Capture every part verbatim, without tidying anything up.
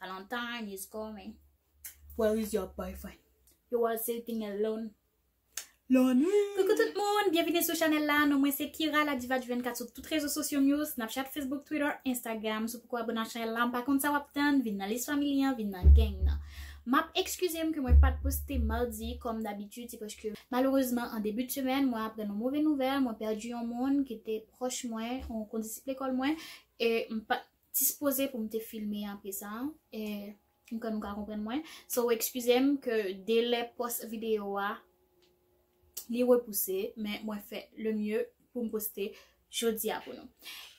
Valentine is coming. Where is your boyfriend? You are sitting alone. Lonely. Coucou tout moun, byenvini sou chanèl la. Non mwen se Kira, la diva du vingt-quatre sou tout rezo sosyo m yo, Snapchat, Facebook, Twitter, Instagram. Si w poko abone a chanèl la, m pa konn sa w ap tann, vin nan lis family an, vin nan gang nan. M ap ekskize m ke mwen pa t poste madi kòm dabitid, se paske malerezman an debi de semèn mwen aprann yon move nouvèl, mwen pèdi yon moun ki te pwòch mwen, yon kondisip lekòl mwen, e m pa t dispoze pou m te filme apre sa, e m kwè nou ka konprann mwen. So, ekskize m ke delè pòs videyo a, li repouse, men mwen fè le mieux pou m poste jodi a pou nou.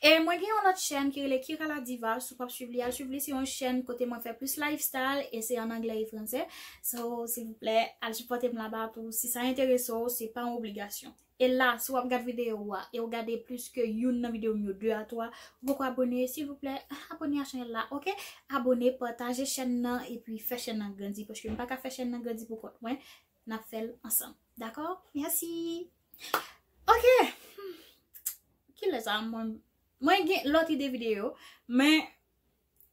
E mwen gen yon lòt chèn ki rele Kira la Diva, si w p ap swiv li, al swiv li, se yon chèn kote mwen fè plis lifestyle, e se an anglè e fransè. So, silvouplè, al sipòte m laba tou, si sa enterese w, se pa yon obligasyon. E la, si w ap gad videyo a, e w gade plis ke youn nan videyo m yo, de a twa, ou poko abone, silvouplè, abone a chanèl la, oke? Abone, pataje chèn nan, epi fè chèn nan grandi, paske m pa ka fè chèn nan grandi pou kont mwen, n ap fè l ansanm. Dakò? Mèsi. Oke. Hmm. Kilè sa mwen, mwen gen lòt ide videyo, men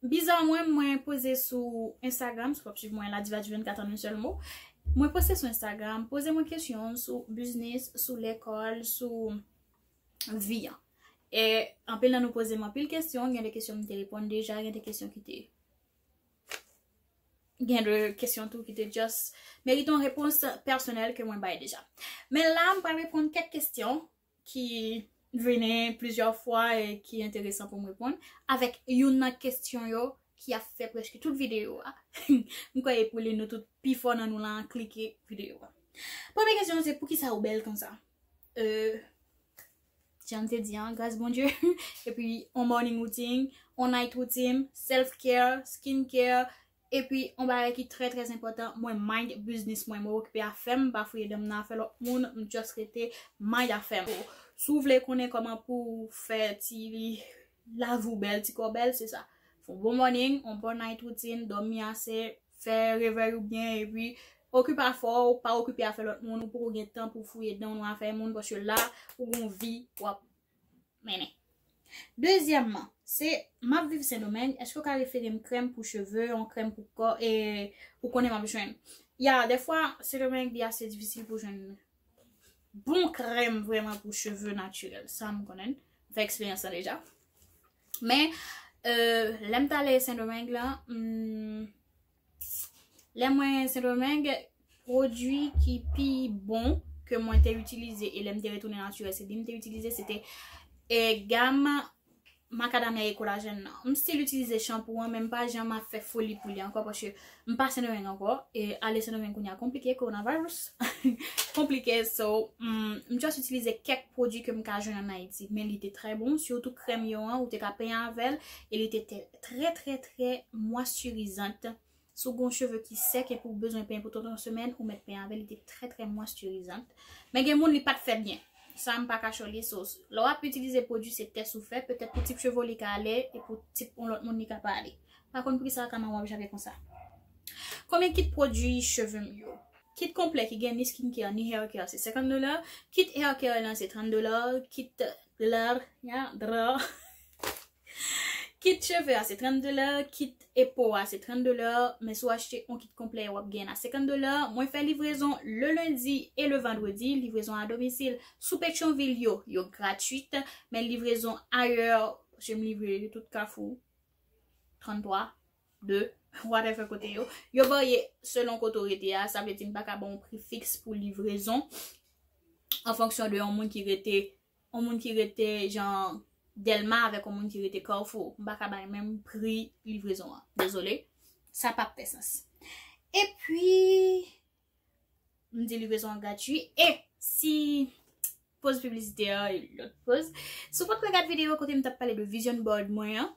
biza mwen, mwen poze sou Instagram, si w p ap swiv mwen, la diva du vingt-quatre en un seul mot. Mwen poste sou Instagram, poze mwen kesyon sou biznis, sou lekòl, sou vi an. E anpil nan nou poze m anpil kesyon, gen de kesyon m te reponn deja, gen de kesyon ki te gen de kesyon tou ki te just merite yon repons pèsonèl ke mwen bay deja. Men la, m pral reponn kèk kesyon ki vini plizyè fwa e ki enteresan pou m reponn, avèk youn nan kesyon yo ki ap fè prèske tout videyo a. M kwè e pou li nou tout pifò nan nou la klike videyo a. Premye kesyon se poukisa ou bèl konsa? Euh, jan m te di an, gras Bondye. Epi, on morning routine, on night routine, self care, skin care, epi, on bagay ki trè, trè enpòtan, mwen mind business mwen, mwen okipe afè m, m pa fouye dan m nan afè lòt moun, m just rete mind afè m. Si w vle konnen kòman pou w fè ti lavi w bèl, ti kò w bèl, se sa. Fè on bon morning, on bon night routine, dòmi ase, fè revèy ou byen, epi okipe afè w, pa okipe afè lòt moun, ou poko gen tan pou fouye dan w nan afè moun, paske la, ou gon vi w ap mennen. Dezyèmman, se m ap viv Sendomeng, èske w ka refere m krèm pou cheve, yon krèm pou kò, e ou konnen m ap jwenn? Ya, dèfwa, Sendomeng li ase difisil pou jwenn bon krèm vrèman pou cheve natirèl. Sa m konnen, m fè eksperyans lan deja. Men, euh, lè m t ale Sendomeng lan, hmm, lè mwen Sendomeng, pwodui ki pi bon ke mwen te itilize, e lè m te retounen natirèl, se li m te itilize, se te, e, gam makadamya e kolajèn nan. M still itilize chanpou an, men m pa janm ap fè foli pou li ankò, paske m pa Sendomeng ankò, e ale Sendomeng kounye a konplike, coronavirus. Konplike, so, mm, m just itilize kèk pwodui ke m ka jwenn ann Ayiti, men li te trè bon, sitou krèm yo an, ou te ka penyen avè l, e li te te trè, trè, trè mwastirizant. Si w gen cheve ki sèk epi w bezwen penyen pou tout yon semèn, ou mèt penyen avè l, li te trè, trè mwastirizant. Men gen moun li pa t fè byen. Sa m pa ka chole, so, lè w ap itilize pwodui, se tès ou fè, petèt pou tip cheve w li ka ale, e pou tip yon lòt moun li ka pa ale. Pa konn poukisa kama w ap jape konsa. Konbyen kit pwodui cheve m yo? Kit konplè ki gen ni skincare, ni haircare, se senkant dola. Kit haircare lan, se trant dola. Kit lar, ya, dra. Kit cheve a, se trant dola. Kit e po a, se trant dola. Men si w achte yon kit konplè, w ap gen a senkant dola. Mwen fè livrezon le lendi e le vandredi. Livrezon a domisil. Sou Petyonvil yo, yo gratwit. Men livrezon ayè, paske m livre tout Kafou, tranntwa, de, whatever kote yo. Yo varye selon kote w rete a. Sa vle di m pa ka ba w yon pri fiks pou livrezon an fonksyon de yon moun ki rete, yon moun ki rete jan Dèlma avèk yon moun ki rete Kafou. M pa ka bay menm pri livrezon an. Dezole. Sa p ap fè sans. Epi, m di livrezon an gratwi. E si poz piblisitè a, e lòt poz. Si w pa t regad videyo kote m t ap pale de vision board mwen an,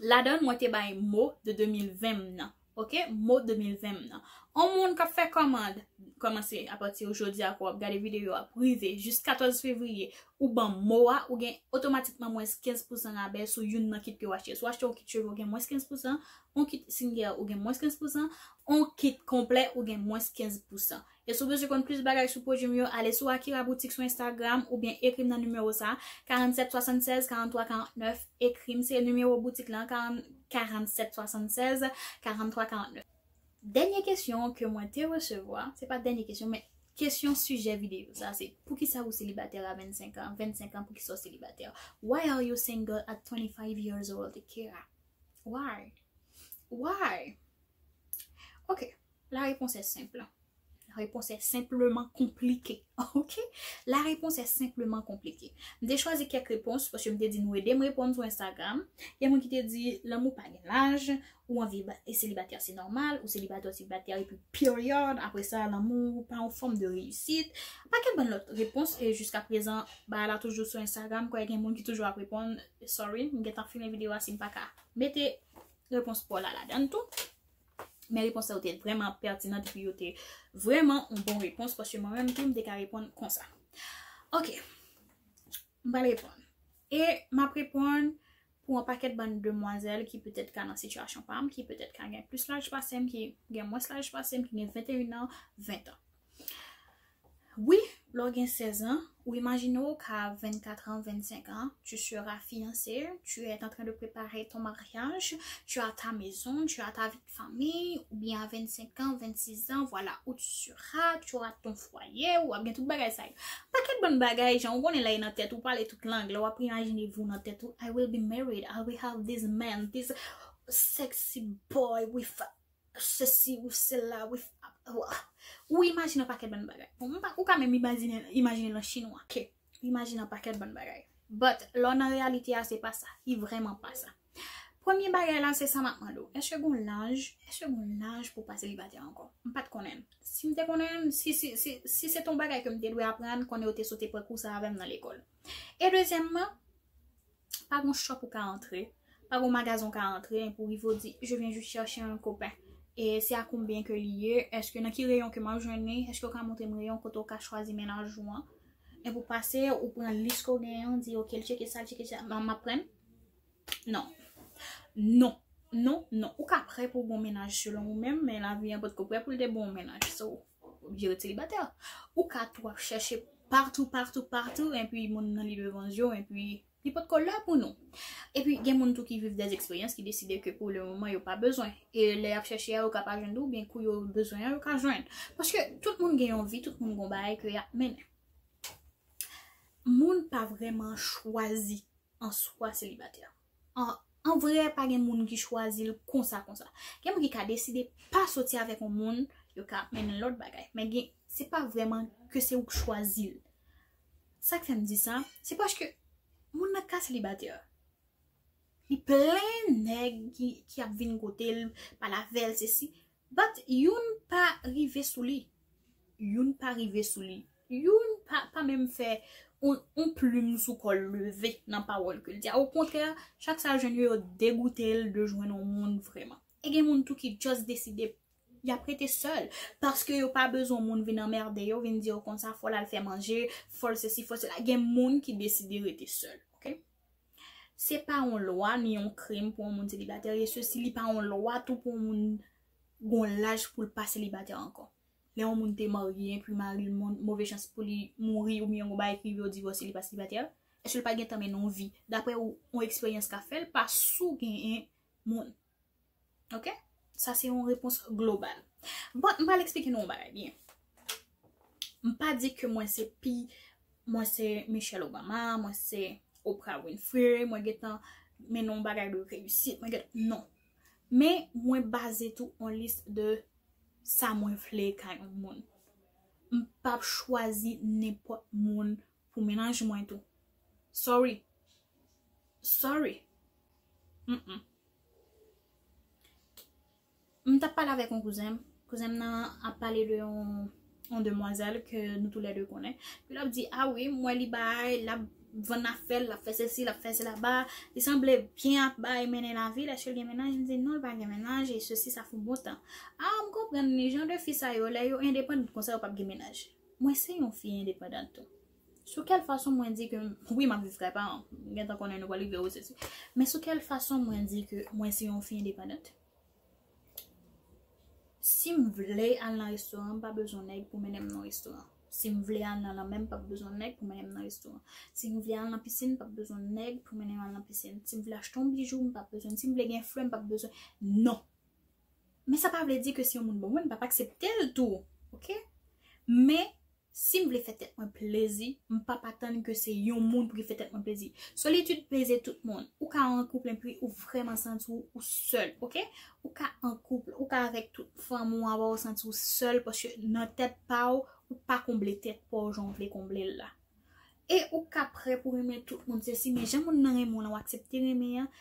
ladan l, mwen te bay mo de de mil ven m nan. Oke? Mo de mil ven m nan. On moun k ap fè kòmand, kòmanse apati jodi a, ke w ap gade videyo a, pou rive jis katòz fevriye, ou ban mo a, ou gen otomatikman mwens kenz pousan rabè sou youn nan kit ke w achte. Si w achte yon kit cheve, ou gen mwens kenz pousan, yon kit singlet, ou gen mwens kenz pousan, yon kit konplè, ou gen mwens kenz pousan. E si w bezwen konn plis bagay sou pwodui m yo, ale sou Akira Boutique sou Instagram oubyen ekri m nan nimewo sa, karannsèt swasannsèz karanntwa karantnèf. Ekri m, se nimewo boutik lan, karann, karannsèt swasannsèz karanntwa karantnèf. Dènye kesyon ke mwen te resevwa, se pa dènye kesyon, men kesyon sijè videyo sa, se poukisa ou selibatè a vennsenk an? Vennsenk an, poukisa ou selibatè? Why are you single at twenty-five years old, Kira? Why? Why? Ok, la réponse est simple. La réponse est simplement compliquée. Ok? La réponse est simplement compliquée. M te chwazi kèk repons, paske m te di nou ede m reponn sou Instagram. Gen moun ki te di, lanmou pa gen laj, ou anvi ba- e selibatè, se nòmal, ou selibatè, ou selibatè, epi period, apre sa, lanmou pa yon fòm de reyisit. Pakèt bann lòt repons, e jiska prezan, bagay la toujou sou Instagram, kwè gen moun ki toujou ap reponn, sorry, m gentan fini videyo a, si m pa ka mete repons pa w la ladann tou. Men repons sa yo te vrèman pètinan, epi yo te vrèman yon bon repons, paske mwen menm tou, m te ka reponn konsa. Ok, m pral reponn. E m ap reponn pou yon pakèt bann demwazèl ki petèt ka nan sitiyasyon pa m, ki petèt ka gen plis laj pase m, ki gen mwens laj pase m, ki gen venteyen an, ven an. Wi, lè w gen sèz an, ou imajine w ka vennkat an, vennsenk an, tu seras fiancé, tu es en train de préparer ton mariage, tu as ta maison, tu as ta vie de famille, oubyen a vennsenk an, vennsis an, voilà où tu seras, tu auras ton foyer, ou ap gen tout bagay sa yo. Pakèt bann bagay, jan ou konnen lè e nan tèt ou, pale tout lang, lè w ap imajine vou nan tèt ou, I will be married, I will have this man, this sexy boy with ceci, with cela, with, ou imajine yon pakèt bann bagay. Bon, m pa, ou ka menm imajine, imajine l an chinwa, ok? Ou imajine yon pakèt bann bagay. But, lè w nan reyalite a, se pa sa. Li vrèman pa sa. Premye bagay la, se sa m ap mande w. Èske gen yon laj, èske gen yon laj pou w pa selibatè ankò? M pa t konnen l. Si m te konnen l, si, si, si, si se te yon bagay ke m te dwe aprann, konnen yo te sot pran kou sa avè m nan lekòl. E dezyèmman, pa gen yon shop ou ka antre, pa gen yon magazen ou ka antre, epi w rive w di, je viens juste chercher un copain. E se a konbyen ke li ye? Èske nan ki reyon ke m ap jwenn li? Èske w ka montre m reyon kote w ka chwazi mennaj ou an? Epi w pase, ou pran lis ke w genyen, w di, ok, l tcheke sa, l tcheke sa, m, m ap pran l. Non. Non. Non, non. Ou ka prè pou w gon mennaj selon ou menm, men lavi an potko prè pou l te bon mennaj. So, w oblije ret selibatè. Ou ka tou ap chèche patou, patou, patou, epi moun nan li devan zye w, epi li potko lè pou nou. Epi gen moun tou ki viv dè eksperyans ki deside ke pou le moman yo pa bezwen. E lè y ap chèche a, yo ka pa jwenn ou, oubyen kou yo bezwen an, yo ka jwenn. Paske tout moun gen yon vi, tout moun gon bagay ke y ap mennen. Moun pa vrèman chwazi an swa selibatè. An, an vrè, pa gen moun ki chwazi l konsa, konsa. Gen moun ki ka deside pa soti avèk yon moun, yo ka mennen lòt bagay. Men gen, se pa vrèman ke se ou k chwazi l. Sa k fè m di sa, se paske moun nan ka selibatè. Li plen nèg ki, ki ap vin kote l, pale avè l, sesi. But youn pa rive sou li. Youn pa rive sou li. Youn pa, pa menm fè on, on plim sou kò l leve nan pawòl ke l di a. Okontrè, chak sa yo jwenn yo, yo degoute l de jwenn on moun vrèman. E gen moun tou ki just deside y ap rete sèl, paske yo pa bezwen moun vin anmède yo, vin di yo konsa, fò l al fè manje, fò l sesi, fò l sela. Gen moun ki deside rete sèl, ok? Se pa yon lwa ni yon krim pou yon moun selibatè, e sesi li pa yon lwa tou pou yon moun gon laj pou l pa selibatè ankò. Lè yon moun te marye, epi mari l mon-, move chans pou li mouri oubyen yon bagay ki rive yo divòse, li pa selibatè, èske l pa gentan mennen yon vi? Daprè ou, yon eksperyans ka fè l pa sou genyen moun. Ok? Sa se yon repons global. Bon, m pral eksplike nou yon bagay byen. M pa di ke mwen se pi, mwen se Michelle Obama, mwen se Oprah Winfrey, mwen gentan mennen yon bagay de reyisit, mwen gentan, non. Men mwen baze tou on lis de sa mwen vle kay yon moun. M p ap chwazi nenpòt moun pou mennaj mwen tou. Sorry. Sorry. Mm-mm. M t ap pale avèk yon kouzen m. Kouzen m nan ap pale de yon, yon demwazèl ke nou toulède konnen. Pi l ap di, a wi, m wè li bay, l ap vann afè l, l ap fè sesi, l ap fè sela ba, li sanble byen ap bay mennen lavi l, èske l gen mennaj? M di non, l pa gen mennaj, e sesi, sa fè yon bon tan. A, m konprann li, jan de fi sa yo, lè yo endepandan konsa, yo p ap gen mennaj. Mwen se yon fi endepandan tou. Sou kèl fason mwen di ke, wi, m ap viv kay paran m, m gentan konnen nou pral rive ou sesi. Men sou kèl fason mwen di ke mwen se yon fi endepandan? Si m vle al nan restoran, m pa bezwen nèg pou mennen m nan restoran. Si m vle al nan lanmè, m pa bezwen nèg pou mennen m nan restoran. Si m vle al nan pisin, m pa bezwen nèg pou mennen m al nan pisin. Si m vle achte yon bijou, m pa bezwen. Si m vle gen flè, m pa bezwen. Non. Men sa pa vle di ke si yon moun ban mwen, m p ap aksepte l tou. Oke? Men si m vle fè tèt mwen plezi, m p ap atann ke se yon moun pou ki fè tèt mwen plezi. Solitid peze tout moun. Ou ka an koup epi ou vrèman santi w ou sèl, oke? Ou ka an koup, ou ka avèk tout fanmi w, apre w santi w sèl, paske nan tèt pa w, ou pa konble tèt pa w jan w vle konble l la. E ou ka prè pou renmen tout moun, sesi, men jan moun nan renmen w lan, w aksepte renmen an,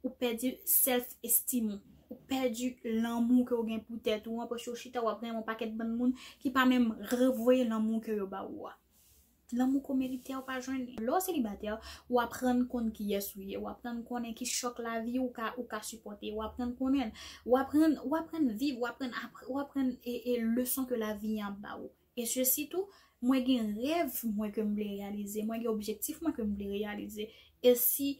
ou pèdi self esteem ou. Ou pèdi lanmou ke w gen pou tèt ou an, paske w chita w ap renmen yon pakèt bann moun ki pa menm revoye lanmou ke yo ba ou a. Lanmou ke w merite a, ou pa jwenn li. Lè w selibatè, w aprann konn kiyès ou ye, w aprann konnen ki chòk lavi ou ka, ou ka sipòte, w aprann konnen, w aprann, w aprann viv, w aprann apr-, w aprann e, e leson ke lavi an ap ba ou. E sesi tou, mwen gen rèv mwen ke m vle reyalize, mwen gen objektif mwen ke m vle reyalize. E si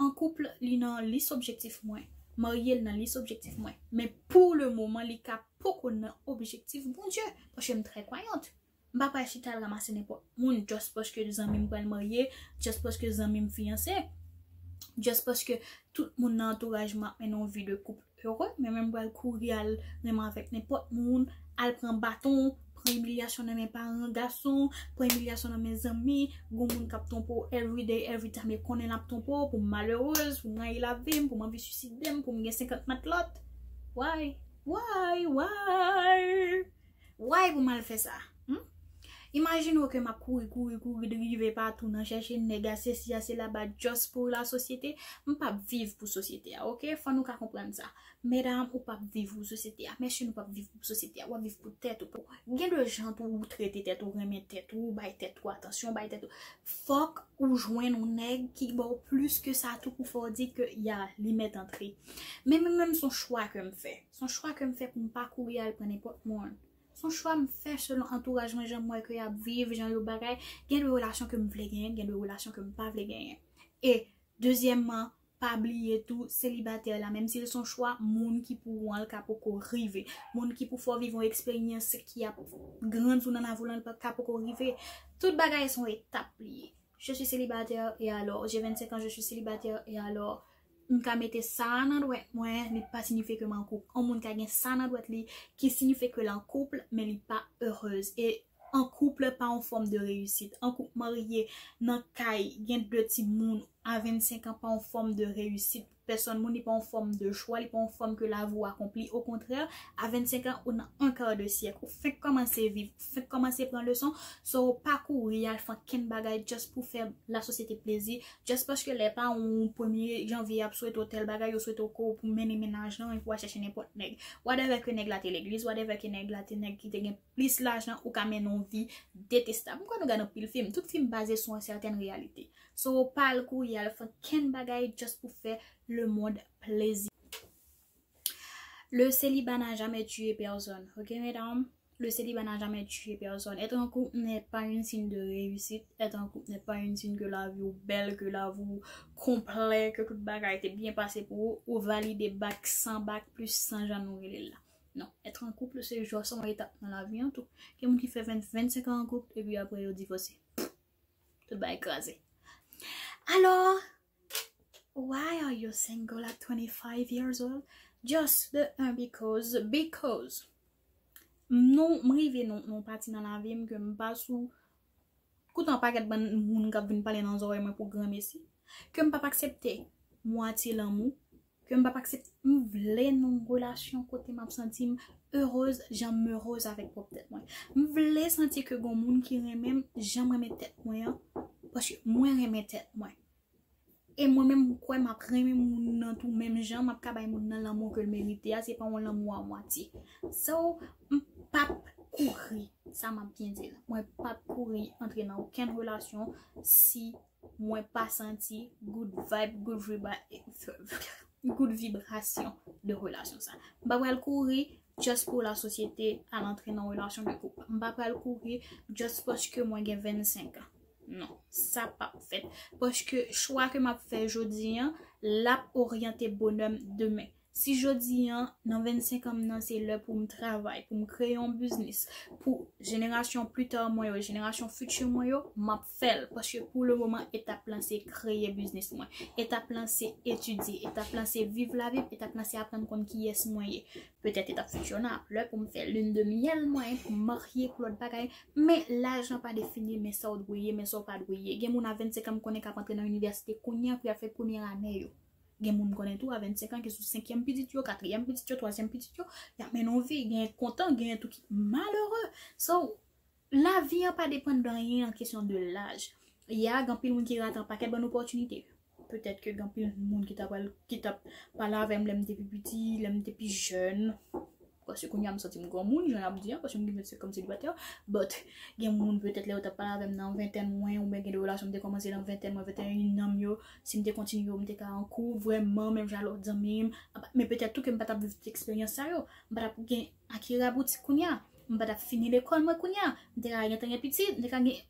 an koup, li nan lis objektif mwen, marye l nan lis objektif mwen. Men pou le moman, li ka poko nan objektif Bondye, paske m trè kwayant. M pa pral chita al ranmase nenpòt moun just paske zanmi m pral marye, just paske zanmi m fiyanse, just paske tout moun nan antouraj mwen ap mennen yon vi de koup ere, men menm pral kouri al renmen avèk nenpòt moun, al pran baton, pran imilyasyon nan men paran gason, pran imilyasyon nan men zanmi, gon moun k ap twonpe w everyday, every time, e konnen l ap twonpe w pou m malerez, pou m rayi lavi m, pou m anvi siside m, pou m gen senkant matlòt. Why? Why? Why? Why pou m al fè sa? Hmm? Imajine w ke m ap kouri, kouri, kouri, rive patou nan chèche nèg a, sesi a, sela ba, just pou lasosyete. M p ap viv pou sosyete a, oke? Fò nou ka konprann sa. Medam, ou p ap viv pou sosyete a. Mesye, nou p ap viv pou sosyete a. W ap viv pou tèt ou. Gen de jan tou ou trete tèt ou, renmen tèt ou, bay tèt ou atansyon, bay tèt ou. Fòk ou jwenn yon nèg ki ba w plis ke sa tou pou fè w di ke ya, li mèt antre. Men mwen menm, se yon chwa ke m fè. Se yon chwa ke m fè pou m pa kouri al pran nenpòt moun. Se yon chwa m fè selon antouraj mwen, jan m wè ke y ap viv, jan yo bagay. Gen de relasyon ke m vle genyen, gen de relasyon ke m pa vle genyen. E dezyèmman, pa bliye tou, selibatè la, menm si l se yon chwa, moun ki pou ou an, l ka poko rive. Moun ki pou fè w viv yon eksperyans ki ap grandi w nan lavi w lan, l pa, ka poko rive. Tout bagay se yon etap li ye. Je suis célibataire et alors? J'ai vingt-cinq ans, je suis célibataire et alors? M ka mete sa a nan dwèt mwen, li pa sinifye ke m an koup. Yon moun ka gen sa nan dwèt li, ki sinifye ke l an koup, men li pa erez. E an koup pa yon fòm de reyisit. An koup marye, nan kay, gen de timoun, a vennsenk an pa yon fòm de reyisit. Pèsòn moun, li pa yon fòm de jwa, li pa yon fòm ke lavi w akonpli. Okontrè, a vennsenk an, ou nan un quart de siècle. Ou fenk kòmanse viv, ou fenk kòmanse pran leson. So, pa kouri al fè ankenn bagay just pou fè lasosyete plezi. Just paske lè paran w premye janvye ap swete w tèl bagay, yo swete w ke w pou mennen mennaj lan, epi w al chèche nenpòt nèg. Whatever ke nèg la te legliz, whatever ke nèg la te nèg ki te gen plis lajan, ou ka mennen yon vi detestab. M kwè nou gade anpil fim. Tout fim baze sou yon sètèn reyalite. So, pa al kouri al fè ankenn bagay just pou fè lemonn plezi. Le célibat n'a jamais tué personne, ok, mesdames? Le célibat n'a jamais tué personne. Être en couple n'est pas une signe de réussite. Être en couple n'est pas une signe ke lavi w bèl, ke lavi w konplè, ke tout bagay te byen pase pou ou, ou valide bak san bak plis san jan nou rele l la. Non, être en couple, se jis yon etap nan lavi an tou. Gen moun ki fè ven, vennsenk an an koup, epi apre yo divòse. Tout bagay kraze. Alò, why are you single at twenty-five years old? Just the un, because, because. Non, m rive nan, nan pati nan lavi m ke m pa sou kout yon pakèt bann moun k ap vin pale nan zòrèy mwen pou granmesi. Ke m p ap aksepte mwatye lanmou. Ke m p ap aksepte, m vle nan yon relasyon kote m ap santi m erez jan m erez avèk pwòp tèt mwen. M vle santi ke gon moun ki renmen m jan m renmen tèt mwen an, paske mwen renmen tèt mwen. E mwen menm, m kwè m ap renmen moun nan tou menm jan, m ap ka bay moun nan lanmou ke l merite a, se pa yon lanmou a mwatye. So, m p ap kouri, sa m ap byen di la. Mwen p ap kouri antre nan okenn relasyon si mwen pa santi good vibe, good vibra good vibrasyon de relasyon sa. M pa pral kouri just pou lasosyete al antre nan relasyon de koup. M pa pral kouri just paske mwen gen vennsenk an. Non, sa p ap fèt. Paske chwa ke m ap fè jodi an, l ap oryante bonè m demen. Si jodi an, nan vennsenk an m nan, se lè pou m travay, pou m kreye yon biznis, pou jenerasyon pli ta mwen yo, jenerasyon fiti mwen yo, m ap fè l. Paske pou le moman, etap lan se kreye biznis mwen. Etap lan se etidye. Etap lan se viv lavi m. Etap lan se aprann konn kiyès mwen ye. Petèt etap fiti an ap lè pou m fè lune de miel mwen, pou m marye, pou lòt bagay. Men laj lan pa defini men sa w dwe ye, men sa w pa dwe ye. Gen moun a vennsenk an m konnen k ap antre nan inivèsite kounye a pou y ap fè premyè ane yo. Gen moun m konnen tou a vennsenk an ki sou senkyèm pitit yo, katriyèm pitit yo, twazyèm pitit yo, y ap mennen yon vi, genyen k kontan, genyen tou ki malere. So, lavi an pa depann de anyen an kesyon de laj. Ya, gen anpil moun ki rate yon pakèt bòn opòtinite. Petèt ke gen anpil moun ki ta pral, ki t ap pale avè m lè m te pi piti, lè m te pi jèn. Paske kounye a m santi m granmoun, jan y ap di an, paske m gen vennsenk an m selibatè. But, gen moun petèt lè yo t ap pale avè m nan ventèn mwen, oubyen gen de relasyon m te kòmanse nan ventèn mwen, venteyen an m yo, si m te kontinye yo, m te ka an koup, vrèman, menm jan lòt zanmi m. Apa, men petèt tou ke m pa t ap viv tout eksperyans sa yo. M pa t ap gen akira boutik kounye a. M pa t ap fini lekòl mwen kounye a. M te ka gentan gen pitit, m te ka gen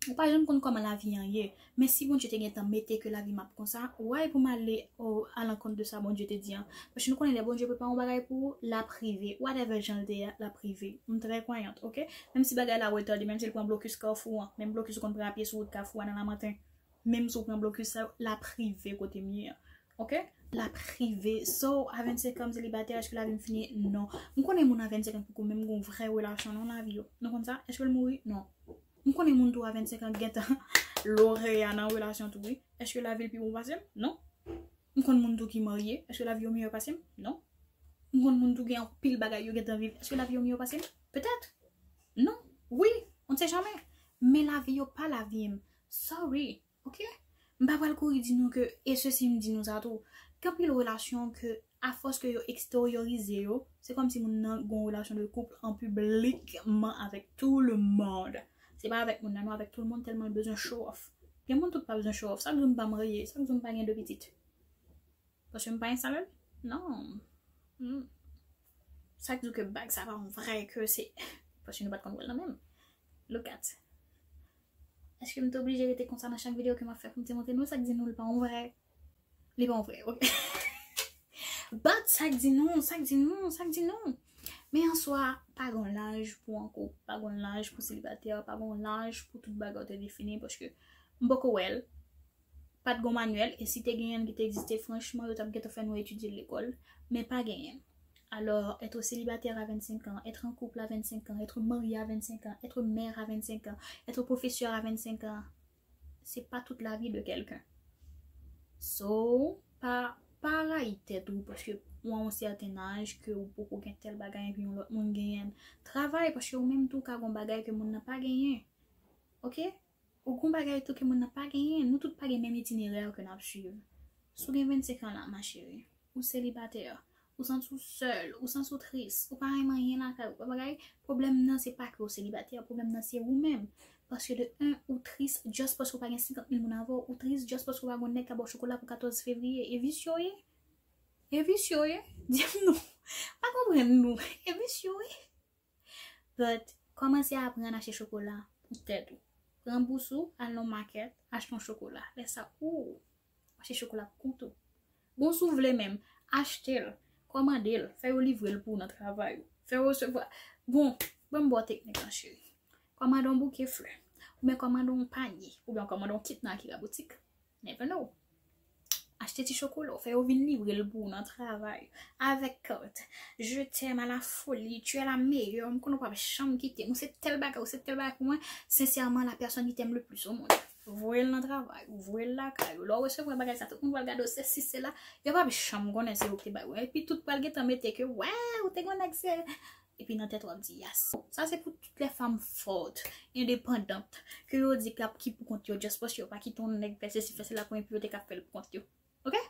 Ou pa janm konn kòman lavi an ye. Men si Bondye te gentan mete ke lavi m ap konsa, why pou m ale o, alankont de sa Bondye te di an? Paske nou konnen lè Bondye prepare yon bagay pou ou, l ap rive. Whatever jan l te ye a, l ap rive. M trè kwayant, oke? Menm si bagay la retade, menm si l pran blokis Kafou an, menm blokis ou konn pran apye sou wout Kafou a nan Lamanten, menm si w pran blokis sa yo, l ap rive kote m ye an. Oke? L ap rive. So, a vennsenk an, m selibatè, èske lavi m fini? Non. M konnen moun a vennsenk an poko menm gen yon vrè relasyon nan lavi yo. Nou konn sa? Èske l mouri? Non. M konnen moun tou a vennsenk an gentan lore a nan relasyon tou, wi. Èske lavi l pi bon pase m? Non. M konn moun tou ki marye. Èske lavi yo miyò pase m? Non. M konn moun tou gen anpil bagay yo gentan viv. Èske lavi yo miyò pase m? Petèt. Non. Wi. On ne sait jamais. Men lavi yo pa lavi m. Sorry. Oke? M pa pral kouri di nou ke, e se si m di nou sa tou, gen anpil relasyon ke, afòs ke yo eksteryorize yo, se kòmsi moun nan gen yon relasyon de koup an piblikman avèk tout le monde. Se pa avèk moun nan, non, avèk tout le monde, tèlman l bezwen show off. Gen moun tout pa bezwen show off. Sa k di m pa marye, sa k di m pa gen de pitit. Paske m pa enstale l? Non. Hmm. Sa k di w ke bag sa pa yon vrè, ke se, paske nou pa t konn wè l nan menm. Look at. Èske m te oblije rete konsa nan chak videyo ke m ap fè pou m te montre nou? Sa k di nou l pa yon vrè? Li pa yon vrè, oke. But sa k di nou, sa k di nou, sa k di nou. Men an swa, pa gen laj pou an koup, pa gen laj pou selibatè, pa gen laj pou tout bagay te defini, paske m poko wè l. Pa t gen manyèl, e si te genyen l ki te egziste, franchman, yo t ap gentan fè nou etidye l lekòl, men pa genyen. Alors, être célibataire à vingt-cinq ans, être en couple à vingt-cinq ans, être marié à vingt-cinq ans, être mère à vingt-cinq ans, être professeur à vingt-cinq ans, c'est pas toute la vie de quelqu'un. So, pa, pa rayi tèt ou, paske ou a yon sèten aj ke ou poko gen tèl bagay, epi yon lòt moun genyen l. Travay, paske ou menm tou ka gen yon bagay ke moun nan pa genyen. Oke? Ou gon bagay tou ke moun nan pa genyen. Nou tout pa gen menm itinerè ke n ap swiv. Si w gen vennsenk an la, ma chérie, ou selibatè, ou santi w sèl, ou santi w tris, ou pa renmen anyen lakay ou, pa bagay, pwoblèm nan se pa ke w selibatè, pwoblèm nan se ou menm. Paske de un, ou tris just paske w pa gen senkant mil moun avè w, ou tris just paske w pa gon nèg k ap ba w chokola pou katòz fevriye. E visye w ye? E visye w ye? Di m non. Pa konprann nou. E visye w ye? But, kòmanse aprann achte chokola pou tèt ou. Pran bous ou, al nan makèt, achte yon chokola. Lè sa, ou, achte chokola pou kont ou. Bon, si w vle menm, achte l, kòmande l, fè yo livre l pou ou nan travay ou. Fè yo resevwa. Bon, ban m ba w teknik lan, cheri. Kòmande yon bouke flè. Oubyen kòmande yon panye. Oubyen kòmande yon kit nan Akira Boutique. Never know. Achte ti chokola, fè yo vin livre l pou ou nan travay. Avèk kat. Je t'aime à la folie, tu es la meilleure. M konnen w p ap janm kite m. Ou se tèl bagay, ou se tèl bagay pou mwen. Sincèrement, la personne qui t'aime le plus au monde. Voye l nan travay, ou voye l lakay ou. Lè w resevwa bagay sa, tout moun pral gade w, sesi, sela. Yo p ap janm konnen se ou ki te bay ou. Epi tout pral gentan mete ke, wè, ou te gen nèg se Epi nan tèt w ap di, yes. Sa se pou tout les femmes fortes, indépendantes, ke yo di k ap ki pou kont yo, just paske yo pa kite yon nèg fè sesi, fè sela pou epi yo te ka fè l pou kont yo. Oke?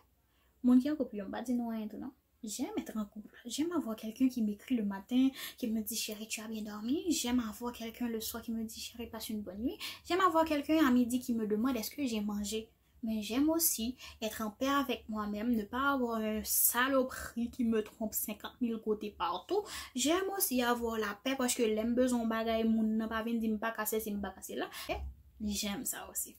Moun ki an koup yo, m pa di nou anyen tou non. J'aime être en couple. J'aime avoir quelqu'un qui m'écrit le matin, qui me dit chérie, tu as bien dormi. J'aime avoir quelqu'un le soir qui me dit chérie, passe une bonne nuit. J'aime avoir quelqu'un à midi qui me demande est-ce que j'ai mangé. Mais j'aime aussi être en paix avec moi-même, ne pas avoir un saloperie qui me trompe cinquante mille côtés partout. J'aime aussi avoir la paix parce que lè m bezwen yon bagay, moun nan pa vin di m pa ka sesi, m pa ka sela. J'aime ça aussi.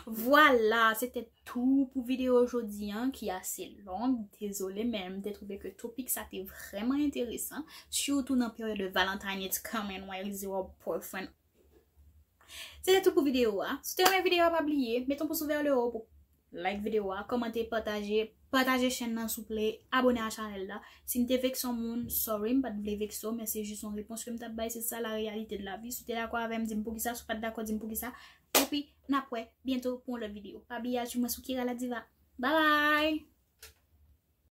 Voilà, c'était tout pour vidéo aujourd'hui, hein, qui est assez longue. Désolée, mais je trouvé que le topic ça était vraiment intéressant. Surtout dans la période de Valentine, it's coming, where is your boyfriend? C'était tout pour vidéo, hein. Si tu aimé vidéo, pas oublier, mettez un pouce vers le haut pour like vidéo, commenter, partager, partager chaîne, s'il vous plaît, abonner à la chaîne là. Si m te vekse yon moun, sorry, m pa t vle vekse w, men se jis yon repons ke m t ap bay, se sa la réalité de la vie. Si w te dakò avè m, di m poukisa, si w pa t dakò, di m poukisa. Epi, n ap wè byento pou yon lòt videyo. Pa bliye al swiv mwen sou Kira la Diva. Bye bye!